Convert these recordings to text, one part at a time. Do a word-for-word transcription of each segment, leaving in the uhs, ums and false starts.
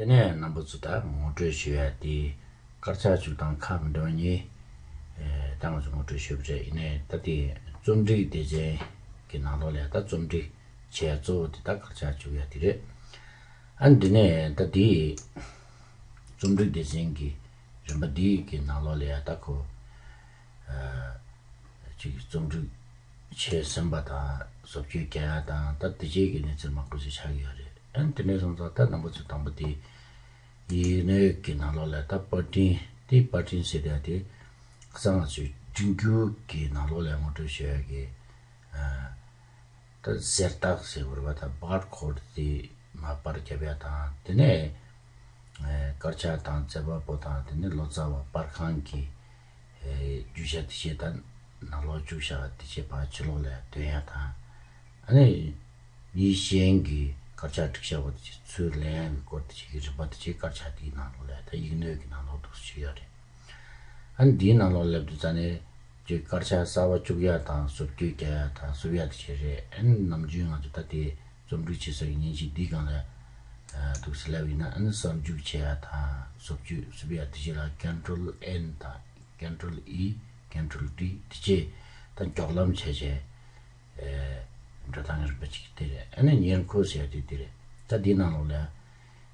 དེ་ནས་རྣམ་པ་ཚོ་ད་ངོ་སྤྲོད་ཞུ་ཡ་དེ་དཀར་ཆག་བཅུག་སྟངས་ཁག་མི་འདྲ་བ་གཉིས། ཨེ། ད་ང་ཚོ་ངོ་སྤྲོད་ཞུས་པ་རེད། ཡིན་ནའི་ད་དེ་རྩོམ་སྒྲིག་སྡེ་ཚན་གྱི་ནང་ལོགས་ལ་ཡ་ད་རྩོམ་སྒྲིག་བྱས་གཙོ་བོ་དེ་ད་དཀར་ཆག་བཅུག་ཡ་དེ་རེད། ཨ་འདི་ནས་ད་དེ་རྩོམ་སྒྲིག་སྡེ་ཚན་གྱི་རིམ་པ་འདི་གི་ནང་ལོགས་ལ་ཡ་ད་ཁོ་ཨ་ཅིག་རྩོམ་སྒྲིག་བྱས་ཟིན་པ་དང་བཟོ་བཅོས་རྒྱག་ཡ་དང་ད་དེ་བཅས་ཀྱི་གནས་ཚུལ་མང་པོ་ཞིག་ཆགས་ཀྱི་ཡོད་རེད། ཨ་དེ་འདྲ་སོང་ཙང་ད་རྣམ་པ་ཚོ་དང་པོ་དེ་ཡིག་སྣོད་ཀྱི་ནང་ལོགས་ལ་ད་པར་སྐྲུན་དེ་པར་སྐྲུན་ཟེར་ཡ་དེ་ཁ་སང་ང་ཚོས་སྒྲིག་འགྱུར་གྱི་ནང་ལོགས་ལ་ངོ་སྤྲོད་ཞུ་ཡ་གི་ཨ། ད་གཟེར་རྟགས་ཟེར་དགོས་རེད་པ། ད་བར་ཀོ་ཌི་དེ་མར་པར་བརྒྱབ་ཡ་དང་དེ་ནས་ཨེ་དཀར་ཆག་དང་མཛད་པ་པོ་དང་དེ་ནས་ལོ་ཙཱ་བ་པར་ཁང་གི་ཨེ་རྒྱུ་ཆ་དེ་བྱས་ད་ནང་ལོགས་བཅུག་བཞག་དེ་བྱས་ཕར་ཕྱི་ལོགས་ལ་སྟོན་ཡ་དང་། ཨ་ནི་མི་གཞན་གྱི་དཀར་ཆག་སྒྲིག་བྱ་བ་དེ་བྱས་ཚུར་ལེན་ཡ་གི་སྐོར་དེ་བྱས་ཀྱི་རིམ་པ་དེ་བྱས་དཀར་ཆག་དེའི་ནང་ལོགས་ལ་ད་ཡིག་སྣོད་ཀྱི་ནང་ལོགས་འདུག་སེ་བྱས་ཡོད་རེད། ཨ་ནི་འདིའི་ནང་ལོགས་སླེབས་དུས་ཙ་ནས་ཀྱི་དཀར་ཆག་གསར་པ་བཅུག་ཡ་དང་བཟོ་བཅོས་རྒྱག་ཡ་དང་བཟོ་ཡ་དེ་བྱས་རེད། ཨ་ནི་ནམ་རྒྱུན་ང་ཚོ་ད་ལྟའི་རྩོམ་སྒྲིག་བྱེད་ས་ཀྱི་མཉེན་ཆས་འདིའི་སྒང་ལ་ཨ་འདུག་སེ་སླེབས་ཡིན་ན། ཨ་ནི་གསར་འཇུག་བྱེད་ཡ་དང་བཟོ་བཅོས་བཟོ་ཡ་དེ་བྱས་ལ་Control N དང་Control E Control D དེ་བྱས་ད་མགྱོགས་ལམ་བྱས་བྱས་ཨེ་འགྲོ་སྟངས་རིམ་པ་གཅིག་དེ་རེད། ཨ་ནི་ཉེར་མཁོ་ཟེར་ཡ་དེ་དེ་རེད། ད་འདིའི་ནང་ལོགས་ལ་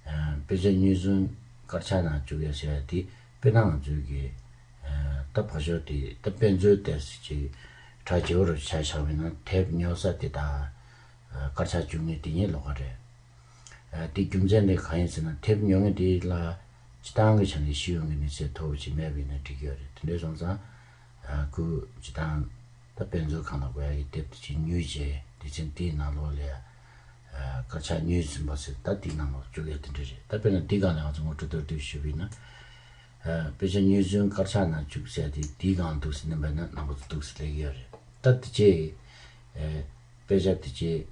ཨ་དཔེ་ཆ་ཉོས་ཚུན་དཀར་ཆག་ནང་བཅུག་ཡ་ཟེར་ཡ་དེ་དཔེར་ན་ང་ཚོའི་གི་ཨ་ད་ཕར་ཕྱོགས་དེ་ད་དཔེ་མཛོད་དེ་ཅིག་གྲ་རྒྱས་པོ་རུ་ཆ་བཞག་པ་ཡིན་ན་དེབ་ཉོ་ས་དེ་དང་ཨ་དཀར་ཆག་བཅུག་མཁན་དེ་གཉིས་ལོགས་ཀ་རེད། ཨ་དེ་རྒྱུ་མཚན་དེ་གང་ཡིན་ཟེར་ན་དེབ་ཉོ་མཁན་དེ་ལ་སྤྱི་བཏང་གི་ཆ་ནས་ཤེས་ཡོན་གྱི་གནས་ཚད་མཐོ་པོ་ཅིག་མེད་པ་ཡིན་ན་འགྲིག་གི་ཡོད་རེད། དེ་འདྲ་སོང་ཙང་ཨ་ཁོས་སྤྱི་བཏང་ད་དཔེ་མཛོད་ཁང་ལ་དགོས་ཡ་གི་དེབ་དེ་ཅིག་ཉོས་རྗེས་སྡེ་ཚན་དེའི་ནང་ལོགས་ལ་ཡ་ཨ་དཀར་ཆག་ཉོས་ཟིན་པ་ཟེར་ད་དེའི་ནང་ལོགས་བཅུག་ཡ་དེ་འདྲ་རེད། ད་དཔེར་ན་འདི་སྒང་ལ་ང་ཚོ་ངོ་སྤྲོད་མདོར་བསྡུས་ཞུས་པ་ཡིན་ན། ཨ་དཔེ་ཆ་ཉོས་ཚུན་དཀར་ཆག་ནང་བཅུག་ཟེར་ཡ་དེ་འདིའི་སྒང་འདུག་སེ་མནན་པ་ཡིན་ན་རྣམ་པ་ཚོ་འདུག་སེ་སླེབས་ཀྱི་ཡོད་རེད། ད་དེ་རྗེས་ཨ་དཔེ་ཆ་དེ་རྗེས་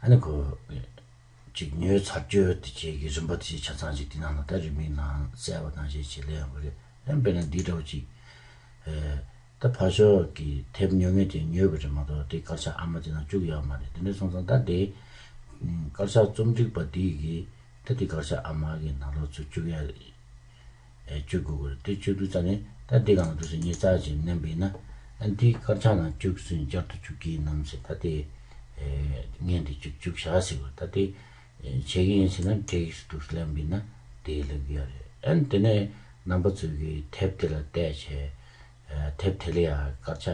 ཨ་ནི་ཁོ་ཅིག་ཉོས་ཚར་རྒྱུ་དེ་བྱས་ཀྱི་རིམ་པ་དེ་ཆ་ཚང་ཅིག་དེ་ནང་ལ་ད་རིན་མེད་ནང་གསལ་བ་ནང་བཞིན་བྱས་ལེན་ཡོང་གི་རེད། ཨ་ནི་དཔེར་ན་འདི་འདྲ་བོ་ཅིག་ཨེ་ད་ཕར་ཕྱོགས་ཀྱི་དེབ་ཉོ་མཁན་དེ་ཉོས་པ་རེད་མ་གཏོགས་དེ་དཀར་ཆག་ཨ་མ་དེ་ནང་བཅུག་ཡོད་མ་རེད། དེ་འདྲ་སོང་ཙང་ད་དེ་ཨམ་དཀར་ཆག་རྩོམ་སྒྲིག་པ་དེ་གིས་ད་དེ་དཀར་ཆག་ཨ་མ་གི་ནང་ལོགས་ཚུར་བཅུག་ཡ། ཨེ་བཅུག་དགོས་ཀྱི་རེད། དེ་བཅུག་དུས་ཙ་ནས་ད་འདི་སྒང་ལ་འདུག་སེ་ཉེར་རྩ་ཅིག་མནན་པ་ཡིན་ན། ཨ་འདི་དཀར་ཆག་ནང་བཅུག་ཟིན་བསྐྱར་དུ་བཅུག་གི་ནམ་ཟེར་ད་དེ་ཨེ་ངས་འདི་བཅུག་བཅུག་བཞག་ཟེར་བ་ད་དེ་ཨེ་བྱེད་ཀྱི་ཡིན་ཟེར་ན་འགྲིག་ཟེར་འདུག་སེ་ལབ་པ་ཡིན་ན་དེ་ལབ་ཀྱི་ཡོད་རེད། ཨ་ནི་དེ་ནས་རྣམ་པ་ཚོས་ཀྱི་དེབ་དེ་ལ་བལྟས་བྱས། ཨ་དེབ་དེ་ལ་ཡང་དཀར་ཆག་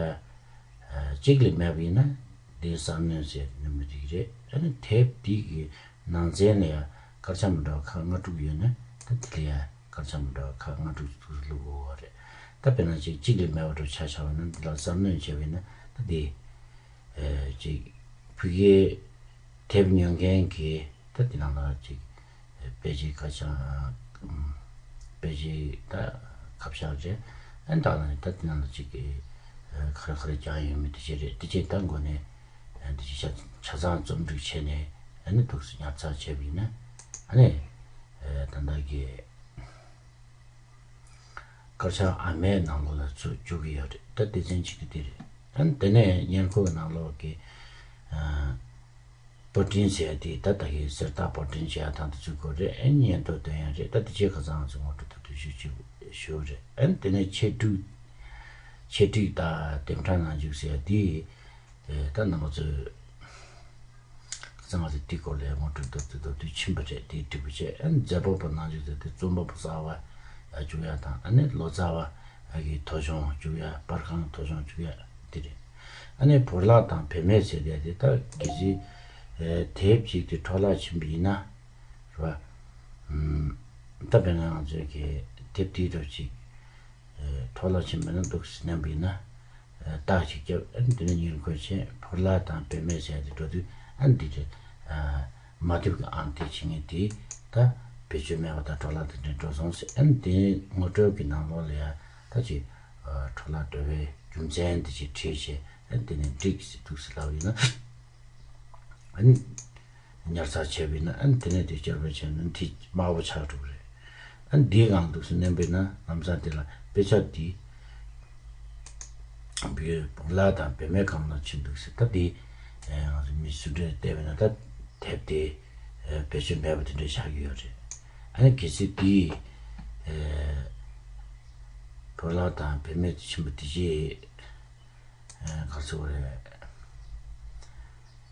ཨ་གཅིག་ལས་མེད་པ་ཡིན་ན་དེ་གསར་སྣོན་ཟེར་ནི་མི་འགྲིག་རེད། ཨ་ནི་དེབ་འདི་གི་ནང་ཚན་ལ་ཡང་དཀར་ཆག་མི་འདྲ་བ་ཁག་ལྔ་དྲུག་ཡོད་ན་ད་དེ་ལ་ཡང་དཀར་ཆག་མི་འདྲ་བ་ཁག་ལྔ་དྲུག་ཅིག་བླུག་དགོས་པ་རེད། ད་དཔེར་ན་ཅིག་གཅིག་ལས་མེད་པ་འདྲ་ཆ་བཞག་པ་ན་འདི་ལ་གསར་སྣོན་བྱས་པ་ཡིན་ན་ད་དེ་ཨ་ཅིག་ཕ་གིའི་དེབ་ཉོ་མཁན་གྱིས་ད་དེ་ནང་ལ་ཅིག་དཔེ་ཆའི་ཁ་བྱང་ཨམ་དཔེ་ཆའི་ད་ཁ་བྱང་རེད། ཨ་ནི་ད་ནི་ད་དེ་ནང་ལ་ཅིག་གི་ཨ་ག་རེ་ག་རེ་བརྒྱངས་ཡོད་མེད་དེ་བྱས་རེད། དེ་བྱས་ད་འགོ་ནས་ཨ་འདི་ཅིག་ཆ་ཆ་ཚང་རྩོམ་སྒྲིག་བྱས་ནས་ཨ་ནི་འདུག་སེ་ཉར་ཚགས་བྱས་པ་ཡིན་ན་ཨ་ནི་ཨ་ད་ལྟ་གི་དཀར་ཆག་ཨ་མའི་ནང་ལོགས་ལ་ཚུར་འཇུག་གི་ཡོད་རེད། ད་སྡེ་ཚན་གཅིག་དེ་དེ་རེད། ཨ་ནི་དེ་ནས་ཉེར་མཁོ་གི་ནང་ལོགས་ཀྱི་ཨ་པར་སྐྲུན་ཟེར་ཡ་དེ་ད་ལྟ་གི་གསེར་རྟགས་པར་སྐྲུན་བྱེད་ཡ་དང་དེ་ཚོའི་སྐོར་རེད། ཨ་ནི་སྙན་ཐོ་འདོན་ཡ་རེད། ད་དེ་བྱས་ཁ་སང་ང་ཚོས་ངོ་སྤྲོད་ད་དུང་ཞུ་ཞུ་ཞུ་རེད། ཨ་ནི་དེ་ནས་ཆེད་སྒྲིག་ཆེད་སྒྲིག་དང་དེབ་ཕྲེང་ནང་འཇུག་ཟེར་ཡ་དེ་ཨེ་ད་རྣམ་པ་ཚོས་ཁ་སང་ང་ཚོས་དེའི་སྐོར་ལ་ངོ་སྤྲོད་མདོར་བསྡུས་མདོར་བསྡུས་ཕྱིན་པ་རེད། དེའི་འགྲིག་པ་བྱས། ཨ་ནི་མཛད་པ་པོ་ནང་བཅུག་ཟེར་དེ་རྩོམ་པ་པོ་གསར་པ་ཡ་བཅུག་ཡ་དང་ཨ་ནི་ལོ་ཙཱ་བ་ཡ་གི་ཐོ་གཞུང་བཅུག་ཡ་པར་ཁང་ཐོ་གཞུང་བཅུག་ཡ་དེ་རེད། ཨ་ནི་བོར་བརླག་དང་བེད་མེད་ཟེར་ཡ་དེ་ད་གལ་སྲིད་ཨེ་དེབ་ཅིག་དེ་འཕྲོ་བརླག་ཕྱིན་པ་ཡིན་ན་རེད་པ། ཨམ་ད་དཔེར་ན་ང་ཚོའི་གི་དེབ་དེའི་རབས་ཅིག་ཨེ་འཕྲོ་བརླག་ཕྱིན་པ་ཡིན་ན་འདུག་སེ་མནན་པ་ཡིན་ན། ཨ་རྟགས་ཤིག་བརྒྱབ། ཨ་ནི་དེ་ནས་ཉེར་མཁོ་བྱས་བོར་བརླག་དང་བེད་མེད་ཟེར་ཡ་དེ་འགྲོ་དུས་ཨ་ནི་འདི་འདྲ་ཨ་མ་བཏུབ་ཀྱི་ཨང་དེ་བྱེད་མཁན་དེ་ད་བེད་སྤྱོད་མེད་པ་དང་འཕྲོ་བརླག་དེ་འདྲ་འགྲོ་སོང་ཟེར། ཨ་ནི་དེ་ངོ་སྤྲོད་ཀྱི་ནང་ལོགས་ལ་ཡ་ད་ཅིག་ཨ་འཕྲོ་བརླག་འགྲོ་བའི་རྒྱུ་མཚན་དེ་ཅིག་བྲིས་བྱས། ཨ་ནི་དེ་ནས་འགྲིག་ཟེར་འདུག་སེ་ལབ་ཡིན་ན། ཨ་ནི་ཉར་ཚགས་བྱས་པ་ཡིན་ན་ཨ་ནི་དེ་ནས་དེ་བསྐྱར་ཕབ་བྱས་ན་དེ་དམར་པོ་ཆགས་འགྲོ་གི་རེད། ཨ་ནི་འདིའི་སྒང་འདུག་སེ་མནན་པ་ཡིན་ན་ལམ་སང་དེ་ལ་དཔེ་ཆ་འདི་བོར་བརླག་དང་བེད་མེད་སྒང་ལ་ཕྱིན་འདུག་སེ། ད་འདི་ཨེ་ང་ཚོ་མི་སུ་འདྲས་བལྟས་པ་ཡིན་ན་ད་དེབ་དེ་ བེད་སྤྱོད་མེད་པ་དེ་འདྲ་ཆགས་ཀྱི་ཡོད་རེད། ཨ་ནི་གལ་སྲིད་དེ་བོར་བརླག་དང་བེད་མེད་དུ་ཕྱིན་པ་དེ་རྗེས་ག་རེ་ཟེར་དགོས་རེད།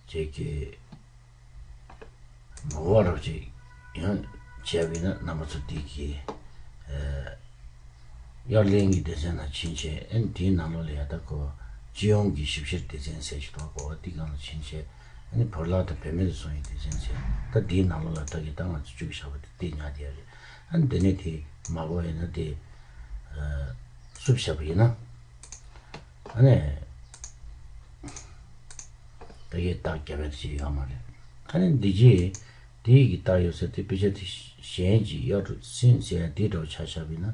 ཅིག་གི་ངོ་བོ་རབ་ཅིག་ཡང་བྱས་པ་ཡིན་ན། རྣམ་པ་ཚོ་འདི་གི་ཨ་དབྱར་གླིང་གི་སྡེ་ཚན་ནང་ཕྱིན་བྱས། ཨ་ནི་དེའི་ནང་ལོགས་ལ་ཡ་ད་ཁོ་སྤྱི་ཡོངས་ཀྱི་ཞིབ་བཤེར་སྡེ་ཚན་ཟེར་ཞིག་འདུག་གོ། དེའི་སྒང་ལ་ཕྱིན་བྱས། ཨ་ནི་བོར་བརླག་དང་བེད་མེད་དུ་སོང་བའི་སྡེ་ཚན་ཟེར། ད་དེའི་ནང་ལོགས་ལ་ད་གི་ད་ང་ཚོ་བཅུག་བཞག་པ་དེ་བལྟས་ཉར་བསྡད་ཡ་རེད། ཨ་ནི་དེ་ནས་དེ་མ་གོ་ཡིན་ན་དེ་ཨ་བསུབ་བཞག་པ་ཡིན་ན། ཨ་ནི་ད་གའི་རྟགས་རྒྱབ་ཡ་དེ་ཅིག་ཡོད་མ་རེད། ཨ་ནི་འདི་རྗེས་དེ་ཡི་གི་རྟགས་ཡོད་ས་དེ། དཔེ་ཆ་དེ་གཞན་གྱིས་གཡར་ཟིན་ཟེར་ཡ་དེ་འདྲ་བོ་ཆ་བཞག་པ་ཡིན་ན།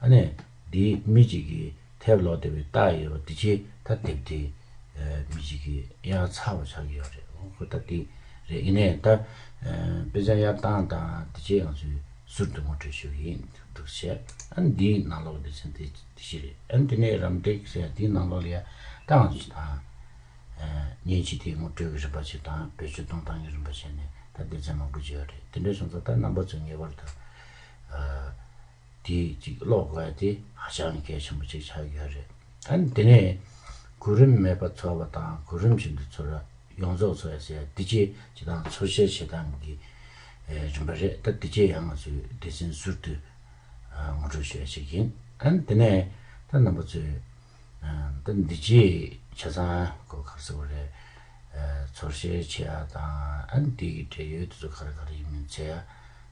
ཨ་ནི་འདི་མི་གཅིག་གིས་ཐེབས་ལོག་བསྡད་པའི་རྟགས་ཡོད་པ་དེ་རྗེས་ད་དེབ་དེ་ཨ་མི་གཅིག་གིས་གཡར་ཚར་བ་ཆགས་ཀྱི་ཡོད་རེད། འོ་ཁོ་ད་དེ་རེད། ཡིན་ནའི་ད་ཨ་དཔེ་ཆ་གཡར་སྟངས་དང་དེ་རྗེས་ང་ཚོས་ཟུར་དུ་ངོ་སྤྲོད་ཞུ་གི་ཡིན་འདུག་བྱས། ཨ་ནི་འདིའི་ནང་ལོགས་སྡེ་ཚན་དེ་དེ་ཞིག་རེད། ཨ་ནི་དེ་ནས་རམ་འདེགས་ཟེར་ཡ་དེའི་ནང་ལོགས་ལ་ཡ་ད་ང་ཚོ་ད་ཨ་མཉེན་ཆས་དེ་ངོ་སྤྲོད་ཀྱི་རིམ་པ་བྱས་དང་། བེད་སྤྱོད་གཏོང་སྟངས་ཀྱི་རིམ་པ་བྱས་ནས་ད་སྡེ་ཚན་མང་པོ་ཅིག་ཡོད་རེད། དེ་འདྲ་སོང་ཙང་ད་རྣམ་པ་ཚོས་ངེས་པར་དུ་ཨ་དེ་ཅིག་ཀློག་དགོས་ཡ་དེ་ཧ་ཅང་གལ་ཆེན་པོ་ཅིག་ཆགས་ཡོད་རེད། ཨ་ནི་དེ་ནས་གོ་རིམ་མེད་པར་འཚོལ་བ་དང་། གོ་རིམ་བཞིན་དུ་འཚོལ་བ། ཡོངས་རྫོགས་འཚོལ་བ་ཟེར་ཡ་དེ་ཅིག་ཅིག་དང་འཚོལ་བཤེར་བྱེད་སྟངས་ཀྱི་ཨེ་རིམ་པ་རེད། ད་དེ་ཅིག་ཡང་ང་ཚོས་སྡེ་ཚན་ཟུར་དུ་ཨ་ངོ་སྤྲོད་ཞུ་ཡ་ཞིག་ཡིན། ཨ་ནི་དེ་ནས་ད་རྣམ་པ་ཚོས་ཨ་ད་འདི་ཅིག་ཆ་ཚང་གོ་ག་རེ་ཟེར་དགོས་རེད། ཨ་འཚོལ་བཤེར་བྱེད་ཡ་དང་། ཨ་ནི་དེ་གི་འབྲེལ་ཡོད་དེ་ཚོ་ག་རེ་ག་རེ་ཡིན་མིན་འཚོལ་ཡ།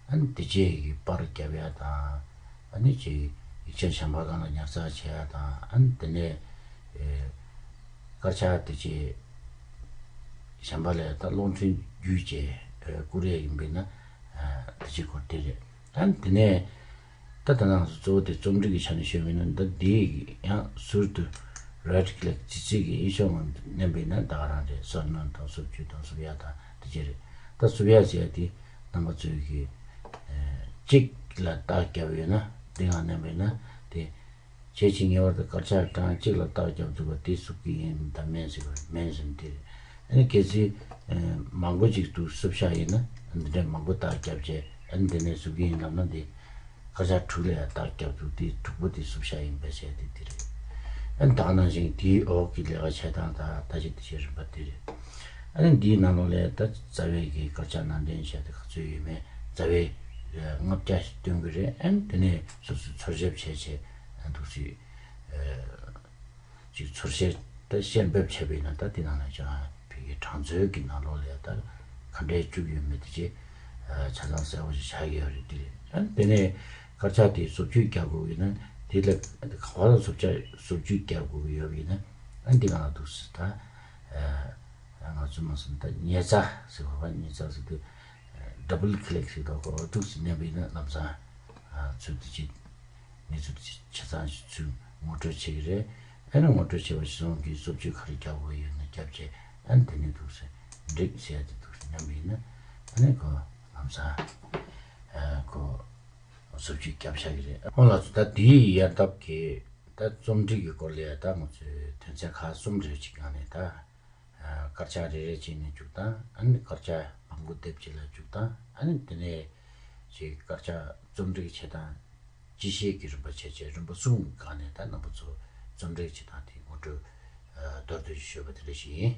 ཨ་ནི་དེ་རྗེས་ཀྱི་པར་རྒྱབ་ཡ་དང་། ཨ་ནི་ཅིག་ཡིག་ཆ་གཞན་པ་སྒང་ལ་ཉར་ཚགས་བྱེད་ཡ་དང་། ཨ་ནི་དེ་ནས་ཨེ་དཀར་ཆག་དེ་རྗེས་གཞན་པ་ལ་ད་གློག་འཕྲིན་བརྒྱུད་བཅས་ཨེ་བསྐུར་ཡ་ཡིན་པས་ན། ཨ་དེ་རྗེས་སྐོར་དེ་རེད། ཨ་ནི་དེ་ནས་ད་ད་ནང་གཙོ་བོ་དེ་རྩོམ་སྒྲིག་གི་ཆ་ནས་ཤོད་པ་ཡིན་ན། ད་འདི་ཡང་ཟུར་དུ་རའིཊ་ཀི་ལིག་ཅིག་ཅིག་གིས་ཨིན་ཤོ་ང་མནན་པ་ཡིན་ན་ད་ག་རང་རེད། སོར་སྣོན་དང་བསུབ་བཅུག་དང་བསུབ་ཡ་དང་དེ་ཅི་རེད། ད་བསུབ་ཡ་ཟེར་ཡ་དེ་རྣམ་པ་ཚོས་ཀྱི་ཨེ་གཅིག་ལ་རྟགས་བརྒྱབ་ཡོད་ན། འདི་ང་མནན་པ་ཡིན་ན་དེ་བྱས་ཅིག་ངེས་པར་དུ་དཀར་ཆག་གྲངས་གཅིག་ལ་རྟགས་བརྒྱབ་འདུག་པ་དེ་བསུབ་ཀྱི་ཡིན་དང་མིན་ཟེར་བ་མིན་ཟེར་ནས་དེ་རེད། ཨ་ནི་གལ་སྲིད་ཨེ་མང་པོ་ཅིག་འདུག་བསུབ་བཞག་ཡིན་ན། འདི་འདྲའི་མང་པོ་རྟགས་བརྒྱབ་བྱས། ཨ་ནི་འདི་ནས་བསུབ་ཀྱི་ཡིན་ལབ་ན་འདི། དཀར་ཆག་དྲུག་ལ་ཡང་རྟགས་བརྒྱབ་འདུག་དེ་དྲུག་པོ་དེ་བསུབ་བཞག་ཡིན་པས་ཟེར་དེ་དེ་རེད། ཨ་ནི་ད་ག་ནང་བཞིན་དེའི་འོག་གི་ལས་ཀ་བྱེད་སྟངས་དང་ད་ཅི་དེ་བྱེད་རིམ་པ་དེ་རེད། ཨ་ནི་འདིའི་ནང་ལོགས་ལ་ད་རྩ་བའི་གི་དཀར་ཆག་ནང་འདྲེན་བྱས་ཏེ་ག་ཚོད་ཡོད་མེད་རྩ་བའི་ལྔ་བརྒྱ་ཞིག་སྟོན་གྱི་རེད། ཨ་ནི་དེ་ནས་སོ་སོས་འཚོལ་ཞིབ་བྱས་བྱས་འདུག་སྲིད། ཅིག་འཚོལ་བཤེར་ད་བཤེར་འབེབས་བྱས་པ་ཡིན་ན། ད་དེ་ནང་ལ་ཅང་ཕ་གིའི་གྲངས་མཛོད་ཀྱི་ནང་ལོགས་ལ་ད་ག་འདྲའི་བཅུག་ཡོད་མེད་དེ་ཅིག་ཆ་ཚང་གསལ་པོ་ཞིག་ཆགས་ཀྱི་ཡོད་རེད། དེ་རེད། ཨ་ནི་དེ་ནས་དཀར་ཆག་དེ་བཟོ་བཅོས་རྒྱག་དགོས་ཀྱི་ན། དེ་ལ་ག་པར་ལ་བཟོ་བཅོས་བཟོ་བཅོས་རྒྱག་དགོས་ཀྱི་ཡོད་པ་ཡིན་ན། ཨ་ནི་དེ་གང་ལ་འདུག་ཟེར། ད་ང་ཚོ་མ་སོང་ད་ཉེས་རྩ་ཟེར་བ། ཉེས་རྩ་ཟེར་དུས་ཌབ་བལ་ཀི་ལིག་ཟེར་དུས་འདུག་སེ་མནན་པ་ཡིན་ན་ལམ་སང་ཚུར་དེ་ཅིག་ནས་ཚུར་ཆ་ཚང་ཞིག་ཚུར་ངོ་སྤྲོད་བྱེད་ཀྱི་རེད། ཨ་ནི་ངོ་སྤྲོད་བྱས་པ་ཞིག་སོང་གི་བཟོ་བཅོས་ག་རེ་རྒྱག་དགོས་ཡོད་ན་རྒྱབ་བྱས། ཨ་ནི་དེ་ནས་འདུག་སེ་འགྲིག་ཟེར་ཡ་དེ་འདུག་སེ་མནན་པ་ཡིན་ན། ཨ་ནི་ཁོ་ལམ་སང་ཁོ་བཟོ་བཅོས་རྒྱབ་བཞག་གི་རེད། ཨོ་ལགས་སོ། ད་དེའི་ཡར་འདབ་ཀྱི་ད་རྩོམ་སྒྲིག་གི་སྐོར་ལ་ཡ་ད་ང་ཚོས་དོན་ཚན་ཁག་གསུམ་རེ་ཅིག་སྒང་ནས་ད། དཀར་ཆག་རེ་རེ་བྱས་ནས་བཅུག་སྟངས། ཨ་ནི་དཀར་ཆག་མང་པོ་སྡེབ་གཅིག་ལ་བཅུག་སྟངས། ཨ་ནི་དེ་ནས་ཅིག་དཀར་ཆག་རྩོམ་སྒྲིག་བྱེད་སྟངས། སྤྱི་བཤད་ཀྱི་རིམ་པ་བྱས་བྱས་རིམ་པ་གསུམ་གྱི་སྒང་ནས་ད་རྣམ་པ་ཚོ་རྩོམ་སྒྲིག་བྱེད་སྟངས་དེ་ངོ་སྤྲོད་མདོར་བསྡུས་ཤིག་ཞུས་པ་དེ་འདྲ་ཞིག་ཡིན།